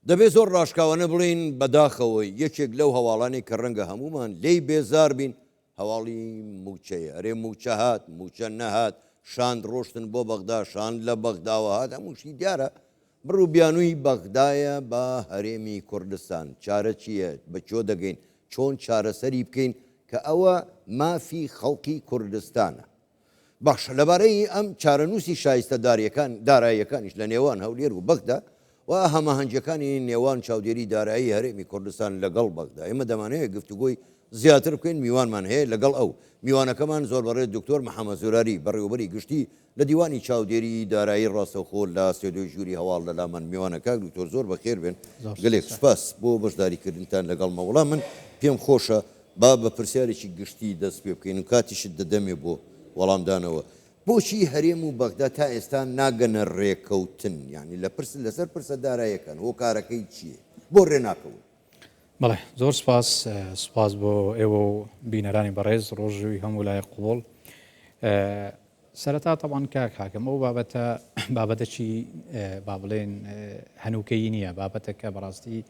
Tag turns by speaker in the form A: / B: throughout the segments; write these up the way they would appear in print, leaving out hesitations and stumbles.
A: دەبێ زۆر ڕاشکاوانە بڵێین بەداخەوە یەکێک لەو هەواڵانەی کە ڕەنگە هەموومان لێی بێزار بین هەواڵی مووچەیە. ئەرێ مووچە هات، مووچە نەهات، شاند ڕۆشتن بۆ بەغدا، شاند لە بەغداوە هات، هەمووشی دیارە بڕ و بیانووی بەغدایە بە هەرێمی کوردستان. چارە چییە؟ بە کوێ دەگەین؟ چۆن چارەسەری بکەین کە ئەوە مافی خەڵکی کوردستانە؟ باشە لەبارەی ئەم چارەنووسی شایستە داریەکان داراییەکانیش لە نێوان هەولێر و بەغدا و هەماهەنگیەکانی نێوان چاودێری دارایی هەرێمی کوردستان لەگەڵ بەغدا ئێمە دەمانەوێت گفتوگۆی زیاتر بکەین میوانمان هەیە لەگەڵ ئەو میوانەکەمان زۆر بەڕێز دکتۆر محەمەد زوراری بەڕێوەبەری گشتی لە دیوانی چاودێری دارایی ڕاستەوخۆ لە ستۆدیۆی ژووری هەواڵ لە لامان میوانە کاک دکتۆر زۆر بەخێر بێن گەلێک سوپاس بۆ بەشداریکردنتان لەگەڵمە وەڵا من پێم خۆشە با بە پرسیارێکی گشتی دەست پێ بکەین و کاتیشت دەدەمێ بۆ وەڵامدانەوە. بۆچی هەرێم و بەغدا تا ئێستا ناگەنە رێکەوتن؟ یانی لە پرس لەسەر پرسە داراییەکان هۆکارەکەی چییە؟ بۆ رێناکەون؟
B: بەڵێ زۆر سپاس، سپاس بۆ ئێوە و بینەرانی بەڕێز، ڕۆژی هەموو لایەک قبوڵ. سەرەتا تەبعەن کاک حاکم ئەو بابەتە بابەتەکی با بڵێن هەنووکەیی نییە، بابەتەکە بەڕاستی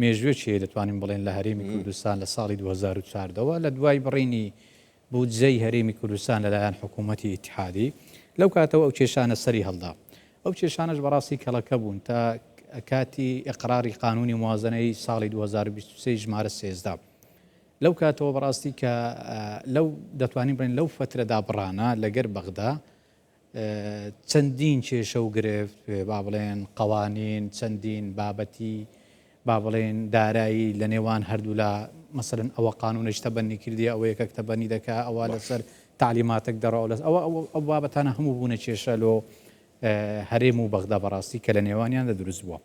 B: مێژووێکی هەیە دەتوانین بڵێن لە هەرێمی کوردستان لە ساڵی 2014 ەوە لە دوای بڕینی بودجەی هەرێمی کوردستان لەلایەن حکوومەتی ئیتحادی لەو کاتەوە ئەو کێشانە سەری هەڵدا ئەو کێشانەش بەڕاستی کەڵەکە بوون تا کاتی ئیقراری قانونی موازنەی ساڵی 2023 ژمارە 13 لەو کاتەوە بەڕاستی کە لەو دەتوانین بڵێن لەو فترە دابڕانە لەگەر بەغدا چەندین کێشە و گرفت، با بڵێن قەوانین، چەندین بابەتی با بڵێن دارایی لە نێوان هەردوولا، مەسەلەن ئەوە قانونێک تەبەنی کردیە، ئەوە یەکەک تەبەنی دەکا، ئەوە لەسەر تەعلیماتەک دەڕوا، ئەو لەسەر ئەوە ئەو بابەتانە هەموو بوونە کێشە لۆ هەرێم و بەغدا بەڕاستی کە لە نێوانیاندا دروست بووە.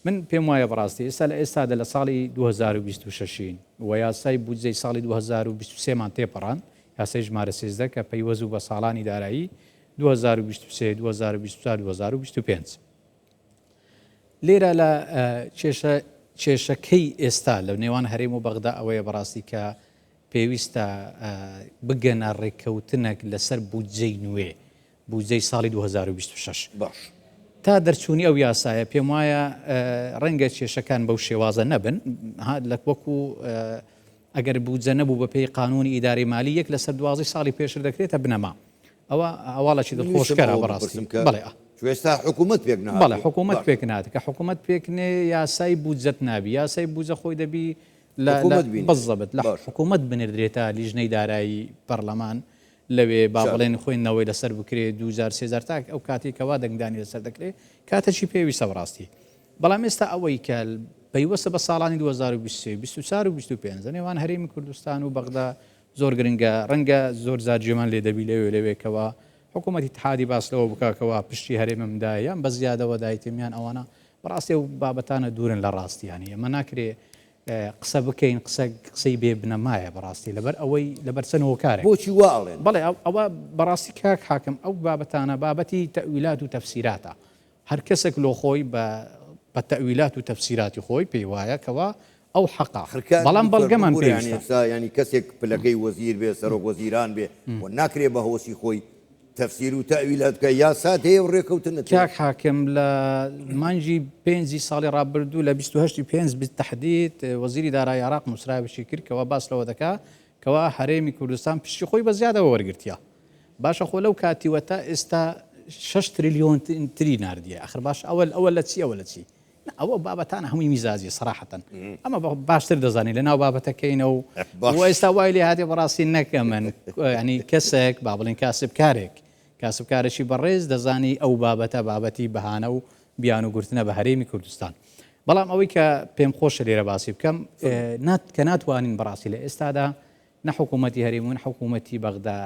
B: من پێم وایە بەڕاستی ئێستا لە ئێستادا لە ساڵی 2026 ین و یاسای بودجەی ساڵی 2023 مان تێپەڕاند، یاسای ژمارە 13 کە پەیوەست بوو بە ساڵانی دارایی 2023، 2024، 2025. لێرە لە کێشە کێشەکەی ئێستا لە نێوان هەرێم و بەغدا ئەوەیە بەڕاستی کە پێویستە بگەنە ڕێککەوتنێک لەسەر بودجەی نوێ بودجەی ساڵی 2026.
A: باش.
B: تا دەرچوونی ئەو یاسایە پێم وایە ڕەنگە کێشەکان بەو شێوازە نەبن لە وەکو ئەگەر بودجە نەبوو بە پێی قانونی ئیداری مالی یەک لەسەر دوازی ساڵی پێشتر دەکرێتە بنەما ئەوە هەواڵێکی دڵخۆشکەرە بەڕاستی بەڵێ
A: ئێستا حکوومەت پێک نهاتووە.
B: بەڵێ حکوومەت پێک نهات کە حکوومەت پێک نێ یاسای بودجەت نابی یاسای بودجە خۆی دەبی لە بزەبت لە حکوومەت بنێردرێتە لیژنەی دارایی پەرلەمان لەوێ با بڵێن خوێندنەوەی لەسەر بکرێ دووجار سێجار تاک ئەو کاتێک کەوا دەنگدانی لەسەر دەکرێ کاتەکی پێویستە بەڕاستی بەڵام ئێستا ئەوەی کە پەیوەستە بە ساڵانی 2023 24 و 25 لە نێوان هەرێمی کوردستان و بەغدا زۆر گرنگە ڕەنگە زۆر جار گوێمان لێ دەبی لەوێ لەوێکەوە حکوومەتی اتحادی باس لەوە بکاکەوە پشتی هەرێمم دایە یان بە زیادەوە دایتم یان ئەوانە بەڕاستی ئەو بابەتانە دوورن لە ڕاستیانی ئەمە ناکرێ قسە بکەین قسە قسەی بێ بنەمایە بەڕاستی لەبەر ئەوەی لەبەر چەند هۆکارێک.
A: بۆچی وا ئەڵێن؟
B: بەڵێ ئەوە بەڕاستی کاک حاکم ئەو بابەتانە بابەتی تەئویلات و تەفسیراتە هەر کەسێک لۆ خۆی بە بە تەئویلات و تەفسیراتی خۆی پێی وایە کەوا ئەو حەقە
A: ئاخر کاک
B: بەڵام
A: دکتۆر
B: بەڵگەمان
A: ببورە یانی
B: پێویستە.
A: ئێستا یانی کەسێک پلەکەی وەزیر بێ سەرۆک وەزیران بێ و ناکرێ بە هەوەسی خۆی تەفسیر و تەئویلات بکا یاسات هەیە و ڕێکەوتنت هەیە.
B: کاک حاکم لە مانگی پێنجی ساڵی ڕابردوو لە 28 پێنج بالتحدید وەزیری دارایی عێراق نووسراوێکی کرد کەوا باس لەوە دەکا کەوا هەرێمی کوردستان پشکی خۆی بە زیادەوە وەرگرتیە باشە خۆ لەو کاتیوە تا ئێستا 6 تریلیۆن تری ناردیە ئەخر باش ئەوە ئەوە لە چی ئەوە لە چی نا ئەوە بابەتانە هەمووی میزاجیە سەراحەتەن ئەمە باشتر دەزانین لە ناو بابەتەکەینە و و ئێستا وای لێ هاتێ بەڕاستی نەکە من ینی کەسێک با بڵێن کاسبکارێک کاسبکارێکی بەڕێز دەزانی ئەو بابەتە بابەتی بەهانە و بیان و گرتنە بە هەرێمی کوردستان بەڵام ئەوەی کە پێم خۆشە لێرە باسی بکەم نات کە ناتوانین بەڕاستی لە ئێستادا نە حکوومەتی هەرێم و نە حکوومەتی بەغدا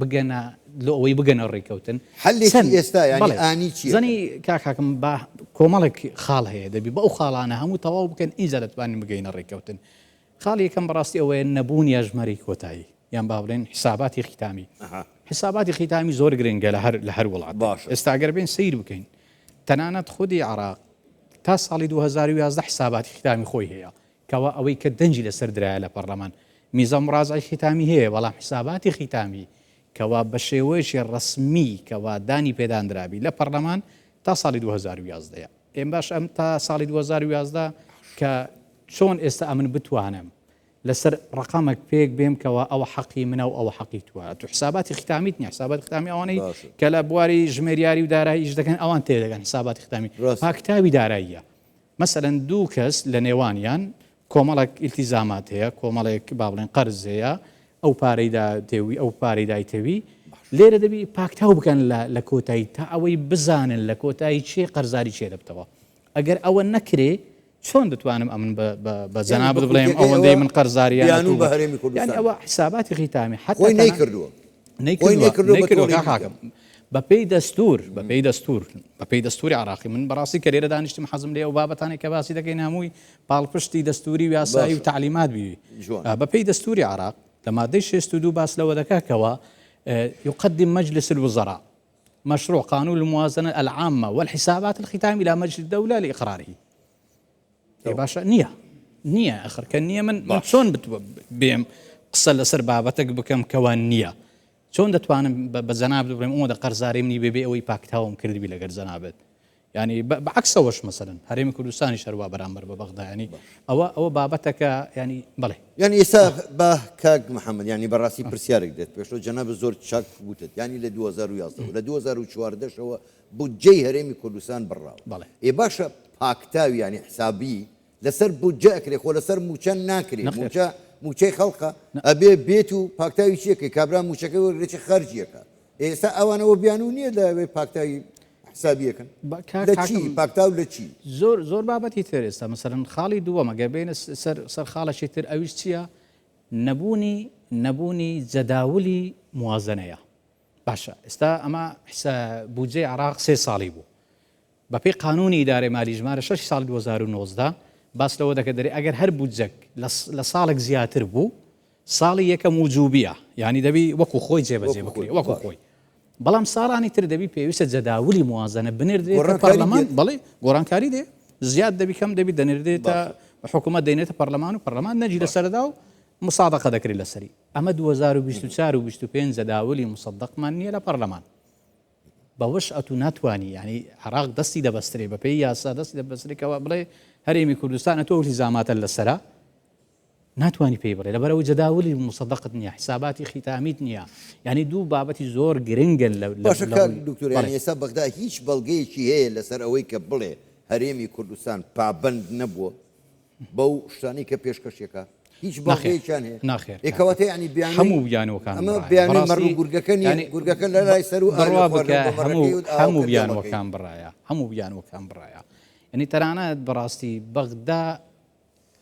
B: بگەنە لۆ ئەوەی بگەنە ڕێککەوتن.
A: حەلێکی ئێستا یانی ئانی چییە؟
B: زەنی کاک حاکم با کۆمەڵێک خاڵ هەیە دەبی بە ئەو خاڵانە هەموو تەواو بکەن ئینجا دەتوانین بگەینە ڕێککەوتن. خاڵی یەکەم بەڕاستی ئەوەیە نەبوونی ئەژماری کۆتایی یان با بڵێن حیساباتی ختامی. حیساباتی ختامی زۆر گرنگە لە هەر لە هەر وڵات.
A: باشە.
B: ئێستا گەر بێن سەیر بکەین تەنانەت خودی عێراق تا ساڵی 2011 حیساباتی ختامی خۆی هەیە. کەوا ئەوەی کە دەنگی لەسەر درایە لە پەڕلەمان میزا مڕازعی خیتامی هەیە بەڵام حیساباتی خیتامی کەوا بە شێوەیەکی ڕەسمی کەوا دانی پێداندرابی لە پەڕلەمان تا ساڵی 2011 یە. ئێم باش ئەم تا ساڵی 2011 کە چۆن ئێستا ئەمن بتوانم لەسەر ڕقەمەک پێک بێم کەوا ئەوە حەقی منە و ئەوە حەقی توە تو حساباتی ختامیت نیە حسابات ختامی ئەوانەی کە لە بواری ژمێریاری و دارایی ئیش دەکەن ئەوان تێدەگەن حساباتی ختامی پاکتاوی داراییە مەسەلەن دوو کەس لە نێوانیان کۆمەڵێک ئیلتیزامات هەیە کۆمەڵێک با بڵێن قەرز هەیە ئەو پارەی داتێوی ئەو پارەی دایتەوی لێرە دەبی پاکتاو بکەن لە کۆتایی تا ئەوەی بزانن لە کۆتایی چێ قەرزاری چێ دەبتەوە ئەگەر ئەوە نەکرێ چۆن دەتوانم ئەمن بە جەنابت بڵێم ئەوەندەی من قەرزاریان
A: بە هەرێمی کوردستان
B: ئەوە حساباتی خیتامی
A: حتی نەیکردووە
B: نەیکردووە کاک حاکم بەپێی دەستور بەپێی دەستور بەپێی دەستوری عراقی من بەڕاستی کە لێرە دانیشتم حەزم لێ ئەو بابەتانێک کە باسی دەکەین هەمووی پاڵپشتی دەستوری و یاسایی و تعلیمات بی بەپێی دەستوری عراق لە مادەی 62 باس لەوە دەکا کەوا يقدم مجلس الوزراء مشروع قانون الموازنة العامة والحسابات الختامي إلى مجلس الدولة لإقراره باشە نییە نییە ئەخر کە نییە من من چۆن بێم قسە لەسەر بابەتێک بکەم کەوا نییە چۆن دەتوانم بە جەناب بڵێم ئەوە قەرزاری منی بێ بێ ئەوەی پاکتاوم کردبی لەگەر جەنابێت ینی بەعکسەوەش مەسەن هەرێمی کوردستانی شەروا بەرامبەر بە بەغدا ینی ئەوە ئەوە بابەتەکە ینی بڵێ
A: یعنی ئێستا بە کاک محەممەد ینی بەڕاستی پرسیارێک دێت پێشەوە جەناب زۆر چاک وتت ینی لە 2011 لە 2014ەوە بودجەی هەرێمی کوردستان بڕاوە
B: بەڵێ.
A: ئێ باشە پاکتاو یانی حسابی لەسەر بودجە ئەکرێ خۆ لەسەر موچە ناکرێ
B: نەخێر.
A: موچە موچەی خەڵقە ئەبێ بێت و پاکتاوی چیەکەی کابرا موچەکەی وەرگرێ چ خەرجیەکە ئێستا ئەوانەوە بیانوو نییە لە وێ پاکتاوی حسابیەکەن
B: با کاک
A: لە چی
B: حاکم
A: پاکتاو لە چی؟
B: زۆر زۆر بابەتی تر ئێستا مەسەلەن خاڵی دووەم ئەگەر بێینە سەر سەر خاڵێکی تر ئەویش چییە نەبوونی نەبوونی جەداولی موازەنەیە باشە ئێستا ئەمە حسا بودجەی عراق سێ ساڵی بوو بەپێی قانونی ئیدارەی مالی ژمارە 6 ساڵی 2019 باس لەوە دەکە دەرێ ئەگەر هەر بودجەک لە ساڵێک زیاتر بوو ساڵی یەکەم وجوبیە یعنی دەبی وەکو خۆی جێبەجێ بکرێ وەکو خۆی بەڵام ساڵانی تر دەبی پێویستە جەداولی موازنە بنێردرێتە پەرلەمان بەڵێ گۆڕانکاری دێ زیاد دەبی کەم دەبی دەنێردێتە حکوومەت دەینێتە پەرلەمان و پەرلەمان نەجی لەسەردا و مسادقە دەکرێت لەسەری ئەمە 2024 و 25 جەداولی مسەدەقمان نییە لە پەرلەمان بەوەش ئەتوو ناتوانی یعنی عراق دەستی دەبەسترێ بەپێی یاسا دەستی دەبەسترێکەوە بڵێ هەرێمی کوردستان ئەتۆ ئیلتیزاماتە لەسەرە ناتوانی پێی بڵێ لەبەرەوە جەداولی مسەدەقت نییە حساباتی خیتامیت نییە یعنی دوو بابەتی زۆر گرنگن لە
A: باشە کاک دکتۆر یعنی ئێستا بەغدا هیچ بەڵگەیەکی هەیە لەسەر ئەوەی کە بڵێ هەرێمی کوردستان پابەند نەبووە بەو شتانەی کە پێشکەشیەکە هیچ بەڵگەیەکیان هەیە؟
B: ناخێر
A: ئێ کەواتە یعنی بیانووی
B: هەموو بیانووەکان
A: ئەمە
B: بڕایە
A: بیانووی مەڕ و
B: بەڕاستی
A: گورگەکە نییە
B: یعنی
A: گورگەکە لە لای سەر و ئاوی
B: بڕوا
A: خواردەوە
B: بکە
A: بە
B: هەموو
A: مەڕەکەی و
B: هەموو
A: ئاوەکە دێڵەکەی
B: بیانووەکان بڕایە هەموو بیانووەکان بڕایە یعنی تەنانەت بەڕاستی بەغدا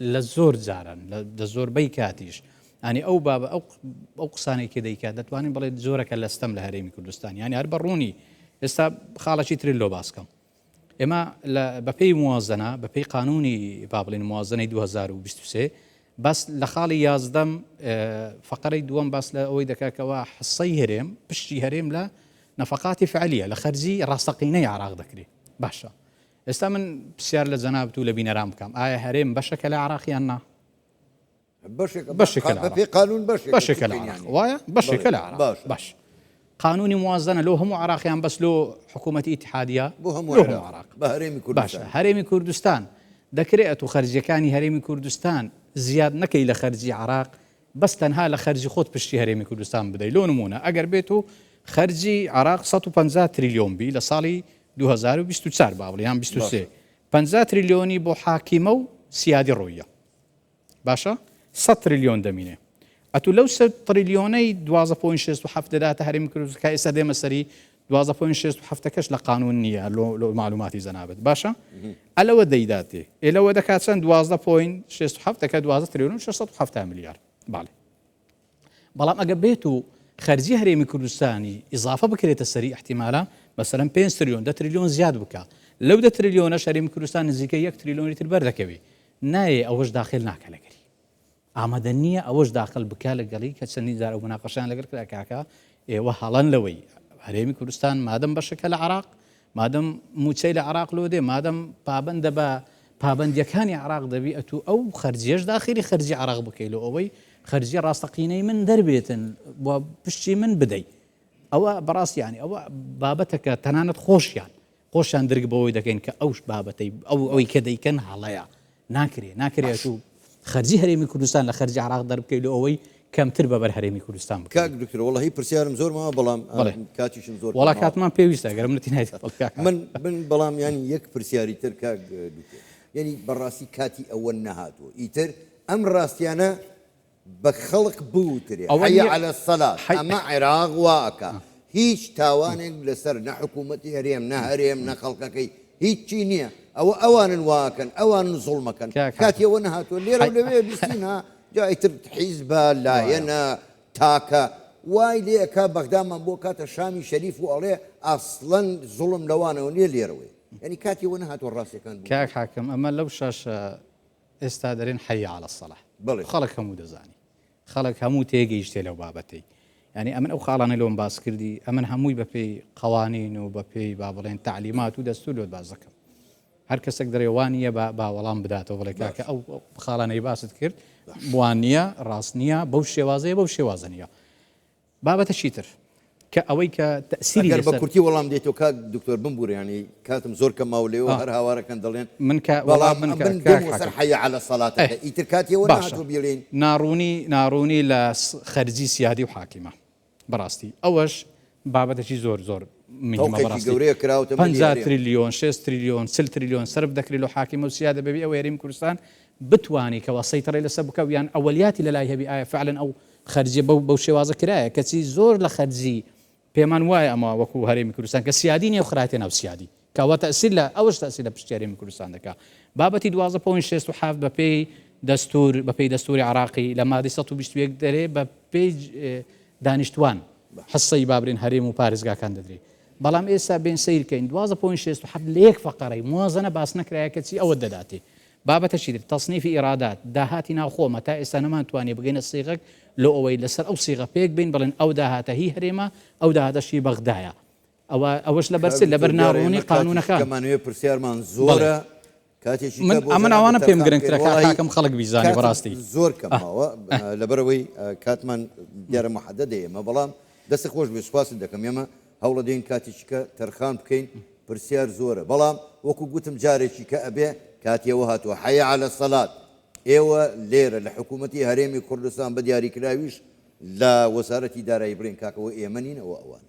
B: لە زۆر جاران لە زۆربەی کاتیش ینی ئەو بابە ئەو ئەو قسانەی کە دەیکات دەتوانین بڵێت زۆرەکە لە ستەم لە هەرێمی کوردستان یعنی هەر بە ڕوونی ئێستا خاڵەکی تری لۆ باسکەم ئێمە لە بەپێی موازنە بەپێی قانونی با بڵێین موازنەی 2023 باس لە خاڵی یازدەم فقرەی دووەم باس لە ئەوەی دەکات کەوا حسەی هەرێم پشتی هەرێم لە نەفقاتی فعلیە لە خەرجی ڕاستەقینەی عراق دەکرێت باشە ئێستا من پرسیار لە جەنابت و لە بینەران بکەم ئایا هەرێم بەشەکە لە عراق یان نا
A: بەشێکە
B: بەشێکە لە
A: بەپێی قانون بەشێکە
B: بەشێکە لە عراق وایە بەشێکە لە عراق
A: باشە
B: باش قانونی موازنە لۆ هەموو عراقیان بەس لۆ حکوومەتی ئیتحادیە
A: بۆ هەموو
B: لۆ
A: عراق
B: هەموو عراق
A: بە هەرێمی
B: باشە
A: کوردستان
B: هەرێمی کوردستان دەکرێت ئەتو خەرجیەکانی هەرێمی کوردستان زیاد نەکەی لە خەرجی عراق بەس تەنها لە خەرجی خۆت پشتی هەرێمی کوردستان بدەی لۆ نمونە ئەگەر بێت و خەرجی عراق 150 تریلیۆن بی لە ساڵی 2024 با بڵێ یان 23
A: باشە
B: 50 تریلیۆنی بۆ حاکیمە و سیادی ڕۆیە باشە سەد تریلیۆن دەمینێ ئەتوو لەو سەد تریلیۆنەی دوازدە point شێست و حەفت دەداتە هەرێمی کوردستان کە ئێستا دێمە سەری دوازدە point شێست و حەفتەکەش لە قانون نییە لۆ لۆ معلوماتی جەنابت باشە ئەلەوە دەیداتێ ئێ لەوە دەکات چەند دوازدە point شێست و حەفت دەکات دوازدە تریلیۆن و شەش سەد و حەفتا ملیار باڵێ بەڵام ئەگە بێت و خەرجی هەرێمی کوردستانی ئیزافە بکرێتە سەری ئیحتیمالە مەسەلەن پێنج تریلیۆن دە تریلیۆن زیاد بکا لەو دە تریلیۆنەش هەرێمی کوردستان نزیکەی یەک تریلیۆنی تر بەردەکەوێ نایێ ئەوەش داخل ناکە لەگەری ئامادە نییە ئەوەش داخل بکا لەگەڵی کە چەندین جار ئەو مناقەشیان لەگەڵ کرا کاکە ئێوە هەڵەن لەوەی هەرێمی کوردستان مادەم بەشەکە لە عراق مادەم مووچەی لە عێراق لۆ دێ، مادەم پابەندە بە پابەندییەکانی عێراق دەبی ئەتوو ئەو خەرجیەش داخیلی خەرجی عێراق بکەی لۆ ئەوەی خەرجی ڕاستەقینەی من دەربێتن و پشتی من بدەی. ئەوە بەڕاستی یانی ئەوە بابەتەکە تەنانەت خۆشیان. خۆشیان درک بەوەی دەکەین کە ئەو بابەتەی ئەو ئەوەی کە دەیکەن هەڵەیە. ناکرێ ناکرێ ئەتوو خەرجی هەرێمی کوردستان لە خەرجی عراق دەربکەی لۆ ئەوەی کەمتر بەبەر هەرێمی کوردستان بکەوێ.
A: کاک دکتۆر وەڵاهی پرسیارم زۆر ماوە بەڵام
B: بەڵێ
A: کاتیشم زۆر
B: وەڵا
A: کەم ماوە.
B: کاتمان پێویستە گەر منەتی نایت بەڵێ کاک
A: من من بەڵام یانی یەک پرسیاری تر کاک دکتۆر یانی بەڕاستی کاتی ئەوە نەهاتووە ئیتر ئەم ڕاستیانە بە خەڵک بوترێ
B: ئەوە
A: حی
B: نیە
A: علی الصلاة
B: حی
A: ئەمە عێراق وا ئەکا هیچ تاوانێک لەسەر نە حکومەتی هەرێم نە هەرێم نە خەڵکەکەی هیچی نیە ئەوە ئەوانن وا ئەکەن ئەوانن زوڵمەکەن
B: کاک
A: کاتی
B: حاکم
A: ئەوە نەهاتوە لێرە
B: حی
A: و لەوێ بیستین ها جا ئیتر حیزبە
B: وایە.
A: لایەنە تاکە وای لێ ئەکا بەغدامان بۆ کاتە شامی شەریف و ئەڵێ ئەسڵەن زوڵم لەوانەوە نیە لێرەوەیە یانی کاتی ئەوە نەهاتوە ڕاستیەکان
B: کاک
A: بوترێ.
B: حاکم ئەمە لەو شاشە ئێستا دەرێن حی علی الصلاە
A: بەڵێ.
B: خەڵک هەموو دەزانی خەڵک هەموو تێگەیشتێ لەو بابەتەی یعنی ئەمن ئەو خاڵانەی لۆم باس کردی ئەمن هەمووی بەپێی قوانین و بەپێی با بڵێن تعلیمات و دەستور لۆت باس دەکەم هەر کەسێک دەرێ وانە با با وەڵام بداتەوە بڵێ کاکە
A: باش
B: ئەو خاڵانەی باست کرد
A: باش.
B: وان نییە ڕاست نییە بەو شێوازەیە بەو شێوازە نییە بابەتەکی تر کە ئەوەی کە تەئسیری
A: ئەگەر بە
B: لەسەر.
A: کورتی وەڵام دەیتەوە کاک دکتۆر بمبورە یانی کاتم زۆر کەم ماوە لێوە
B: ئا.
A: هەر هاوارەکەن دەڵێن
B: من کە وەڵا
A: بەڵام
B: من کە
A: من
B: کاک
A: دێمەوە سەر
B: حاکم.
A: حی علی
B: ئێ
A: الصلاتەکە ئیتر کاتی ئەوە
B: باشە
A: نەهاتووە بیڵێین.
B: ناڕوونی ناڕوونی لە خەرجی سیادی و حاکیمە بەڕاستی ئەوەش بابەتێکی زۆر زۆر مهمە
A: تەوقێکی
B: بەڕاستی
A: گەورەیە کراوەتە ملی
B: 50
A: هەرێم.
B: تریلیۆن 6 تریلیۆن 40 تریلیۆن سەرف دەکرێت لۆ حاکیمە و سیادە بەبێ ئەوەی هەرێمی کوردستان بتوانی کەوا سەیتەڕەی لەسەر بکا و یان ئەوەلیاتی لەلای هەبی ئایا فعلەن ئەو خەرجیە بەو بەو شێوازە کرایە کەچی زۆر لە خەرجی پێمان وایە ئەمە وەکو هەرێمی کوردستان کە سیادی نیە و خرایەتە ناو سیادی کەوا تەئسیر لە ئەوەش تەئسیر لە پشتی هەرێمی کوردستان دەکا بابەتی 12 point 67 بە پێی دەستور بە پێی دەستوری عراقی لە مادەی 121 دەرێ بە پێی دانیشتوان حسەی بابرین هەرێم و پارێزگاکان دەدرێ بەڵام ئێستا بێن سەیر کەین 12 point 67 لە یەک فەقەرەی موازنە باس نەکرایە کەچی ئەوە دەداتێ بابەتەکی تر، تەسنیفی ئیرادات، داهاتی ناوخۆمە، تا ئێستا نەمانتوانیە بگەینە سیغەک لۆ ئەوەی لەسەر ئەو سیغە پێک بێین بڵێن ئەو داهاتە هی هەرێمە، ئەو داهاتەش هی بەغدایە. ئەوە ئەوەش لەبەر چ؟
A: کاک
B: لەبەر
A: دکتۆر دیارە
B: ناڕوونی
A: ئێمە کاتێکی
B: قانوونەکان.
A: کەمانەوێ پرسیارمان
B: بەڵێ.
A: زۆرە کاتێکی
B: من
A: کە بۆ
B: ئەمن
A: جەنابت
B: ئەوانە پێم
A: تەرخان بکەین
B: گرنگترە کاک
A: وەڵاهی
B: حاکم خەڵک بیزانێ
A: کاتم
B: بەڕاستی.
A: زۆر کەم
B: ئه
A: ماوە
B: ئه.
A: لەبەرئەوەی کاتمان دیارە موحەدەدە ئێمە بەڵام دەستت خۆش بێ سوپاست دەکەم ئێمە هەوڵەدەین کاتێکی کە تەرخان بکەین پرسیار زۆرە بەڵام وەکو گوتم جارێکی کە ئەبێ کاتی ئەوە هاتووە حی علی الصلاة ئێوە لێرە لە حکوومەتی هەرێمی کوردستان بە دیاریکراویش لە وەزارەتی دارایی بڵێن کاکە ئەوە ئێمە نین ئەوە ئەوان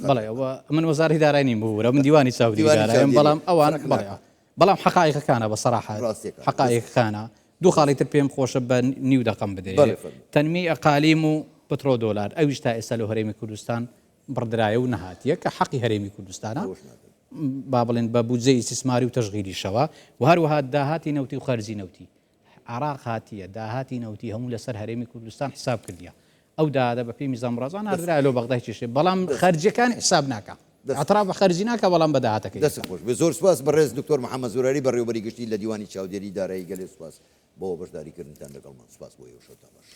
B: بەڵێ ئەوە من وەزارەتی دارایی نیم ببورە من دیوانی چاودێری
A: دیوانی
B: داراییم
A: چاودێری
B: بەڵام ئەوان
A: فەرق
B: بەڵێ
A: ناکا.
B: بەڵام حەقائیقەکانە بە سەراحەت
A: ڕاستیەکان
B: حەقائیقەکانە دوو خاڵی تر پێم خۆشە بە نیو دەقەم بدەیێ
A: بەڵێ فەرموو.
B: تەنمی ئەقالیم و پترۆ دۆلار ئەویش تا ئێستا لۆ هەرێمی کوردستان بڕدرایە و نەهاتیە کە حەقی هەرێمی کوردستانە با بڵێن بە بودجەی ئیستیسماری و تەشغیلیشەوە و هەروەها داهاتی نەوتی و خەرجی نەوتی عراق هاتیە داهاتی نەوتی هەموو لەسەر هەرێمی کوردستان حساب کردیە ئەو داهاتە بە پێی میزان ڕازان ناردرایە لۆ بەغدای کێشێ بەڵام خەرجیەکانی حساب ناکا اعتراف بە خەرجی ناکا بەڵام بە داهاتەکەی
A: دەست خۆش بێ زۆر سپاس بەڕێز دکتۆر محەممەد زوراری بەڕێوەبەری گشتی لە دیوانی چاودێری دارایی گەلێ سپاس بۆ بەشداریکردنتان لەگەڵمان سپاس بۆ ئێوە شەوتان باش.